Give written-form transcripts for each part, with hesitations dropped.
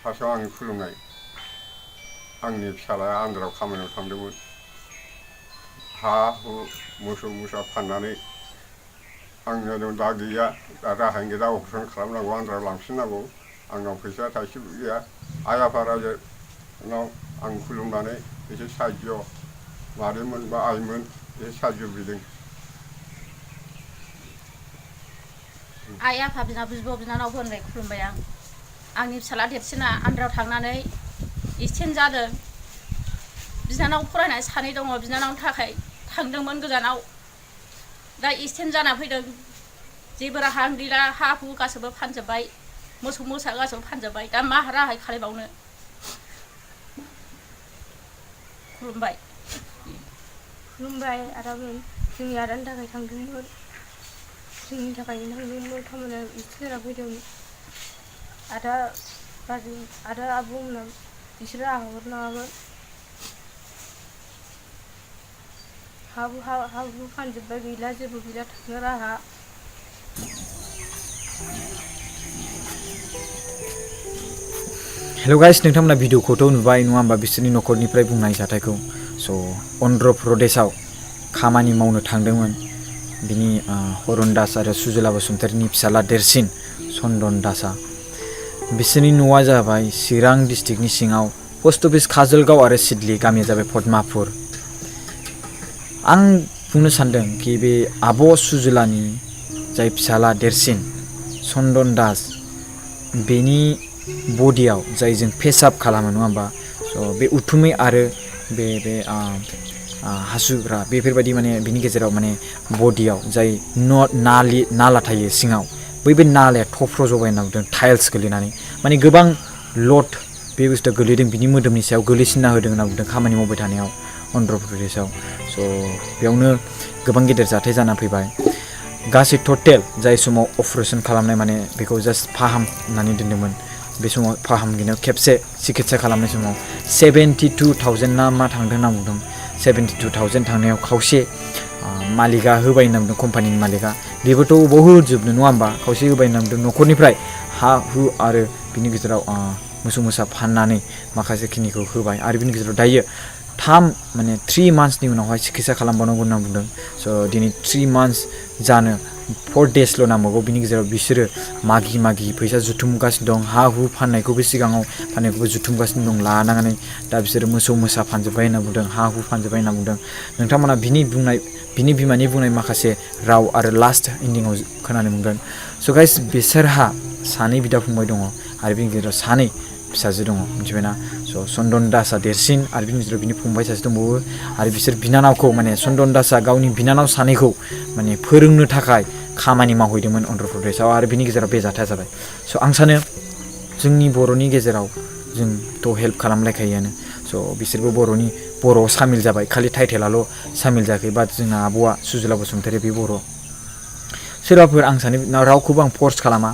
फार्स्टआव आंनि खुलुमनाय आंनि फिसालाया आन्ध्रायाव खामानियाव थांदोंमोन हा हु मोसौ मोसा फाननानै आंनियाव दा गैया दा राहायानो गैया अपारेसन खालामनांगौ आन्ध्रायाव लांफिननांगौ आंनाव फैसा थाइसेबो गैया आइ आफा रायजोनाव आं खुलुमनानै एसे साहाय्य मादैमोन बा आइमोन एसे साहाय्य बिदों आइ आफा बिब' बिनानावफोरनिफ्राय खुलुमबाय आं आंनि फिसाला देरसिना आन्ध्रायाव थांनानै एक्सिडेन्ट जादों बिनानाव फरायनाय सानै दङ बिनानावनि थाखाय थांदोंमोन गोजानाव दा एक्सिडेन्ट जाना फैदों जेबो राहा गैला हा हु गासैबो फानजोब्बाय मोसौ मोसा गासैबो फानजोब्बाय दा मा राहाय खालामबावनो खुलुमबाय आदामोन जोंनि आदानि थाखाय थांदोंमोन जोंनि थाखाय थांदोंमोन खामानियाव एक्सिडेन्ट जाना फैदों आदा बाजै आदा आब'मोना बिसोरो राहा हरनाङामोन हा हु फानजोब्बाय गैला जेबो गैला थांनो राहा हेल' गाइस नोंथांमोना भिडिअखौथ' नुबाय नङा होमबा बिसोरनि न'खरनिफ्राय बुंनाय जाथायखौ स' अन्ध्र प्रदेशआव खामानि मावनो थांदोंमोन बिनि हरन दास आरो सुजला बसुमतारीनि फिसाला देरसिन चन्दन दासआ बिसोरनि न'आ जाबाय चिरां डिस्ट्रिक्टनि सिङाव पस्ट अफिस काजलगाव आरो सिडली गामिया जाबाय पद्मापुर आं बुंनो सानदों कि बे आब' सुजलानि जाय फिसाला देरसिन चन्दन दास बेनि बडियाव जाय जों पेसाब खालामो नङा होमबा स' बे उथुमै आरो बे हासुग्रा बेफोरबायदि माने बिनि गेजेराव माने बडियाव जाय नाला थायो सिङाव बे नालाया थफ्र' जबाय होनना बुंदों टाइल्स गोलैनानै माने गोबां लड बे बुस्थुआ गोलैदों बिनि मोदोमनि सायाव गोलैसिनना होदों होनना बुंदों खामानि मावबाय थानायाव अन्ध्र प्रदेशआव स' बेयावनो गोबां गेदेर जाथाय जाना फैबाय गासै टटेल जाय समाव अपारेसन खालामनाय माने बेखौ जास्ट फाहामनानै दोन्दोंमोन बे समाव फाहामगिनायाव खेबसे सिकित्सा खालामनाय समाव 72,000 ना मा थांदों होनना बुंदों 72,000 थांनायाव खावसे मालिकआ होबाय होनना बुंदों कम्पानिनि मालिकआ बेबोथ' बबाव होजोबनो नङा होमबा खावसे होबाय होनना बुंदों न'खरनिफ्राय हा हु आरो बिनि गेजेराव मोसौ मोसा फाननानै माखासे खिनिखौ होबाय आरो बिनि गेजेराव दायो 3 मान्थ्सनि उनावहाय सिकित्सा खालामबावनांगौ होनना बुंदों स' दिनै 3 मान्थ्स जानो 4 डेजल' नांबावगौ बिनि गेजेराव बिसोरो मागि फैसा जुथुमगासिनो दं हा हु फाननायखौबो सिगाङाव फाननायखौबो जुथुमगासिनो दं लानानै दा बिसोरो मोसौ मोसा फानजोब्बाय होनना बुंदों हा हु फानजोब्बाय होनना बुंदों नोंथांमोना बिनि बिमानि बुंनाय माखासे राव आरो लास्ट एन्डिङाव खोनानो मोनगोन स' गाइस बिसोरहा सानै बिदा फंबाय दङ आरो बिनि गेजेराव सानै फिसाजो दङ मिथिबायना स' चन्दन दासआ देरसिन आरो बिनि गेजेराव बिनि फंबाय सासे दंबावो आरो बिसोर बिनानावखौ माने चन्दन दासआ गावनि बिनानाव सानैखौ माने फोरोंनो थाखाय खामानि मावहैदोंमोन अन्ध्र प्रदेशआव आरो बिनि गेजेराव बे जाथाया जाबाय स' आं सानो जोंनि बर'नि गेजेराव जोंथ' हेल्प खालामलायखायोआनो स' बिसोरबो बर'आव सामिल जाबाय खालि टाइटेलाल' सामिल जायाखै बाट जोंना आब'आ सुजला बसुमतारी बे बर' सोरबाफोर आं सानो रावखौबो आं फर्स खालामा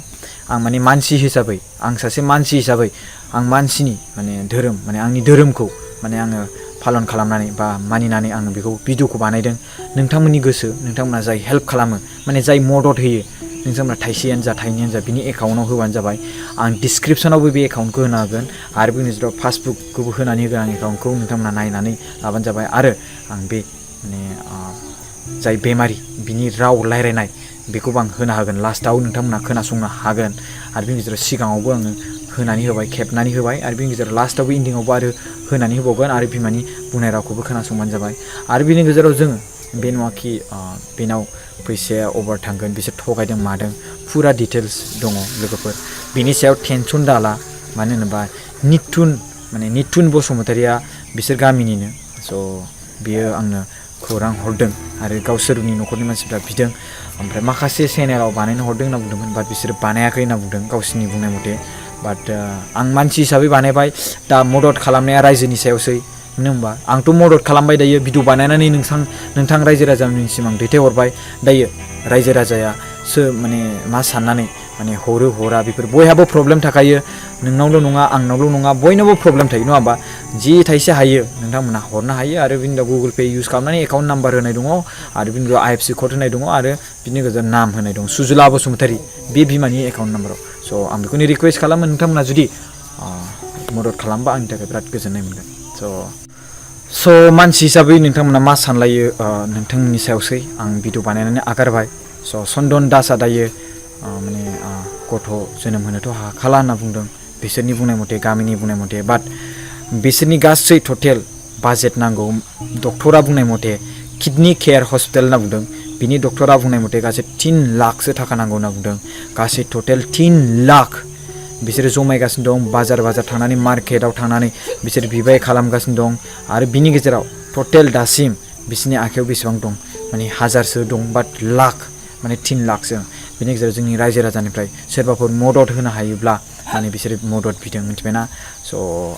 आं माने मानसि हिसाबै आं सासे मानसि हिसाबै आं मानसिनि माने धोरोम माने आंनि धोरोमखौ माने आङो पालन खालामनानै बा मानिनानै आङो बेखौ भिडिअखौ बानायदों नोंथांमोननि गोसो नोंथांमोना जाय हेल्प खालामो माने जाय मदद होयो नोंथांमोना थाइसेयानो जा थाइनैयानो जा बिनि एकाउन्टाव होबानो जाबाय आं डिसक्रिपसनावबो बे एकाउन्टखौ होनो हागोन आरो बिनि गेजेराव पासबुकखौबो होनानै होगोन आं एकाउन्टखौ नोंथांमोना नायनानै लाबानो जाबाय आरो आं बे माने जाय बेमारि बिनि राव रायलायनाय बेखौबो आं होनो हागोन लास्टआव नोंथांमोना खोनासंनो हागोन आरो बिनि गेजेराव सिगाङावबो आङो होनानै होबाय खेबनानै होबाय आरो बिनि गेजेराव लास्टआवबो इन्डिङावबो आरो होनानै होबावगोन आरो बिमानि बुंनाय रावखौबो खोनासंबानो जाबाय आरो बिनि गेजेराव जोङो बे नङाखि बेनाव फैसाया अभार थांगोन बिसोर थगायदों मादों फुरा डिटेल्स दङ लोगोफोर बिनि सायाव टेनसन दाला मानो होनोबा निथुन बसुमतारीया बिसोर गामिनिनो स' बियो आंनो खौरां हरदों आरो गावसोरनि न'खरनि मानसिफ्रा बिदों ओमफ्राय माखासे चेनेलाव बानायनो हरदों होनना बुंदोंमोन बाट बिसोरो बानायाखै होनना बुंदों गावसोरनि बुंनाय मथे बाट आं मानसि हिसाबै बानायबाय दा मदद खालामनाया रायजोनि सायावसै मानो होनबा आंथ' मदद खालामबाय दायो भिडिअ बानायनानै नोंथां रायजो राजानिसिम आं दैथायहरबाय दायो रायजो राजायासो माने मा साननानै माने हरा बेफोर बयहाबो प्रब्लेम थाखायो नोंनावल' नङा आंनावल' नङा बयनावबो प्रब्लेम थायो नङा होमबा जि थाइसे हायो नोंथांमोना हरनो हायो आरो बिनि उनाव गुगोल पे इउज खालामनानै एकाउन्ट नाम्बार होनाय दङ आरो बिनि उनाव IFSC कड होनाय दङ आरो बिनि गेजेराव नाम होनाय दं सुजला बसुमतारी बे बिमानि एकाउन्ट नाम्बाराव स' आं बेखौनो रिकुवेस्ट खालामो नोंथांमोना जुदि मदद खालामबा आंनि थाखाय बिराद गोजोननाय मोनगोन स' मानसि हिसाबै नोंथांमोना मा सानलायो नोंथांमोननि सायावसै आं भिडिअ बानायनानै आगारबाय स' चन्दन दासआ दायो माने गथ' जोनोम होनोथ' हाखाला होनना बुंदों बिसोरनि बुंनाय मथे गामिनि बुंनाय मथे बाट बिसोरनि गासै टटेल बाजेट नांगौ डक्टरा बुंनाय मथे किडनि केयार हस्पिटाल होनना बुंदों बिनि डक्टरा बुंनाय मथे गासै 3 लाखसो थाखा नांगौ होनना बुंदों गासै टटेल 3 लाख बिसोरो जमायगासिनो दं बाजार थांनानै मार्केटाव थांनानै बिसोर बिबाय खालामगासिनो दं आरो बिनि गेजेराव टटेल दासिम बिसोरनि आखायाव बेसेबां दं माने हाजारसो दं बाट लाख माने 3 लाखसो बिनि गेजेराव जोंनि रायजो राजानिफ्राय सोरबाफोर मदद होनो हायोब्ला माने बिसोरो मदद बिदों मिथिबायना स'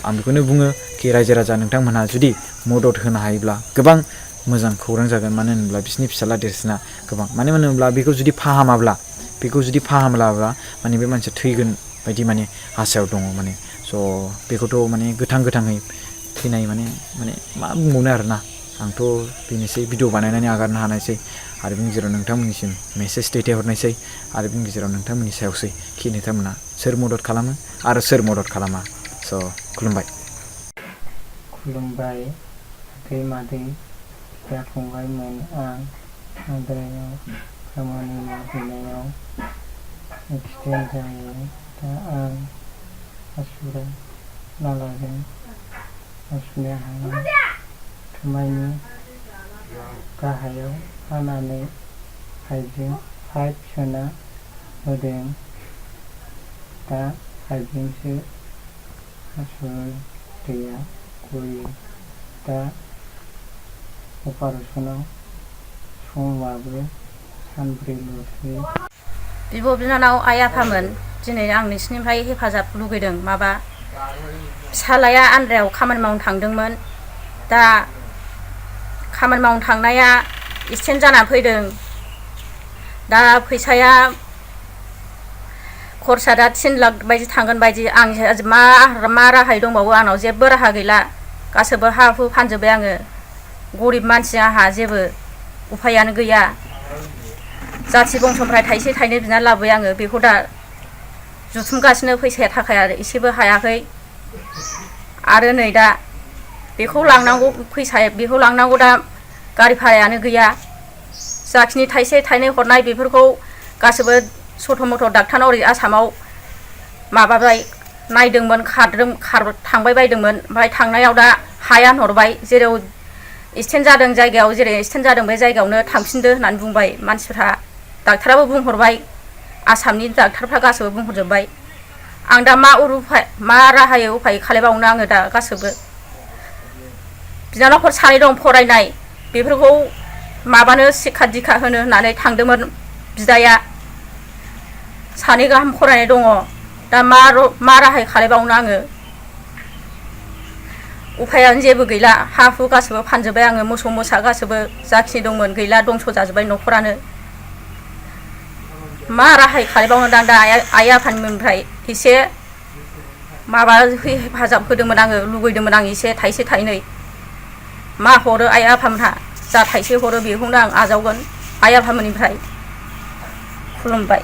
आं बेखौनो बुङो कि रायजो राजा नोंथांमोनहा जुदि मदद होनो हायोब्ला गोबां मोजां खौरां जागोन मानो होनोब्ला बिसोरनि फिसाला देरसिना गोबां मानो होनोब्ला बेखौ जुदि फाहामाब्ला माने बे मानसिया थैगोन बायदि माने आसायाव दङ माने स' बेखौथ' माने गोथाङै थैनाय माने मा बुंबावनो आरोना आंथ' बेनोसै भिडिअ बानायनानै आगारनो हानायसै आरो बिनि गेजेराव नोंथांमोननिसिम मेसेज दैथायहरनायसै आरो बिनि गेजेराव नोंथांमोननि सायावसै कि नोंथांमोना सोर मदद खालामो आरो सोर मदद खालामा स' खुलुमबाय आगै मादै बिदा फंबायमोन आं आद्रायाव खामानि मावहैनायाव एक्सिडेन्ट जायो दा आं हासुग्रा नालाजों हासुनो हाया खोमानि गाहायाव हानानै पाइप सोना होदों दा पाइपजोंसो हासुयो दैया गयो दा अपारेसनाव समाबो सानब्रैल'सै बिब' बिनानाव आइ आफामोन दिनै आं नोंसिनिफ्राय हेफाजाब लुगैदों माबा फिसालाया आन्द्रायाव खामानि मावनो थांदोंमोन दा खामानि मावनो थांनाया एक्सिडेन्ट जाना फैदों दा फैसाया खरसा दा 3 लाख बायदि थांगोन बायदि आं मा राहाय दंबावो आंनाव जेबो राहा गैला गासैबो हा हु फानजोब्बाय आङो गरिब मानसि आंहा जेबो उफायानो गैया जाथि बंसनिफ्राय थाइसे थाइनै बिना लाबोबाय आङो बेखौ दा जुथुमगासिनो फैसाया थाखाया एसेबो हायाखै आरो नै दा बेखौ लांनांगौ दा गारि भारायानो गैया जाखिनि थाइसे थाइनै हरनाय बेफोरखौ गासैबो सथ' मथ' डाक्टारनाव ओरै आसामाव माबाबाय नायदोंमोन थांबाय बायदोंमोन ओमफ्राय थांनायाव दा हाया हरबाय जेराव एक्सिडेन्ट जादों जायगायाव जेरै एक्सिडेन्ट जादों बे जायगायावनो थांफिनदो होननानै बुंबाय मानसिफ्रा डाक्टाराबो बुंहरबाय आसामनि डाक्टारफ्रा गासैबो बुंहरजोब्बाय आं दा मा राहायै उफाय खालामबावनो आङो दा गासैबो बिनानावफोर 2 दं फरायनाय बेफोरखौ माबानो सिक्खा दिखा होनो होननानै थांदोंमोन बिदाया 2 गाहाम फरायनाय दङ दा मा राहायै खालामबावनो आङो उफायानो जेबो गैला हा हु गासैबो फानजोब्बाय आङो मोसौ मोसा गासैबो जाखिनि दंमोन गैला दंस' जाजोब्बाय न'खरानो मा राहायै खालामबावनो दा आइ आफानिफ्राय एसे माबा हेफाजाब होदोंमोन आङो लुगैदोंमोन आं एसे थाइसे थाइनै मा हरो आइ आफामोनहा जा थाइसे हरो बेखौनो आं आजावगोन आइ आफामोननिफ्राय खुलुमबाय।